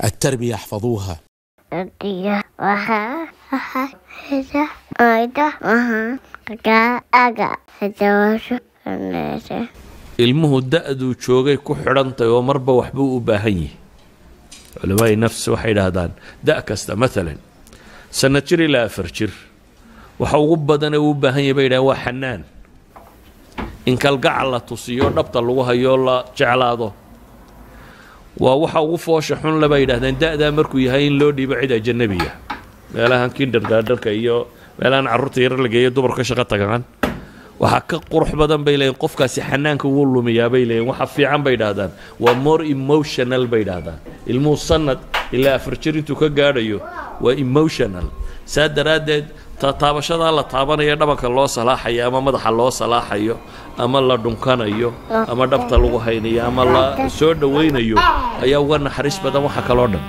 التربية احفظوها. Ilmuhu da-duu joogay ku xidhantahy oo marba waxbuu u baahan yihi. Culamaai nafs waxay idhaahdaan da' kasta, maalan sanad jir ilaa 4 jir, waxa ugu badan ee uu u baahan yahy bay yidhahdeen waa xanaan, in kalgacal la tusiyo, dhabta lagu hayo, la jeclaado. Waa waxa ugu foosha xun le bay yidhahdeen da-daa markuu yahay in loo dhiibo cid ajanabiya. Meelahan kindergartenka iyo meelahan carruurta yar la geeyo, dumarku ka shaqo tagaan, waxaa ka qurux badan bay leeyiin qofkaasi xanaanka wuu lumiyaa bay leeyiin. Waxa fiican bay idhahdaan waa more emotional bay idhahdaan. Ilmuhu sanad ilaa 4 jir intuu ka gaadhayo waa emotional. Saa daraaddeed taataabashadaa la taabanayo, dhabanka loo salaaxayo ama madaxa loo salaaxayo ama la dhunkanayo ama dhabta lagu haynayo ama la soo dhowaynayo ayaa uga naxariis badan waxa kaloo dhan.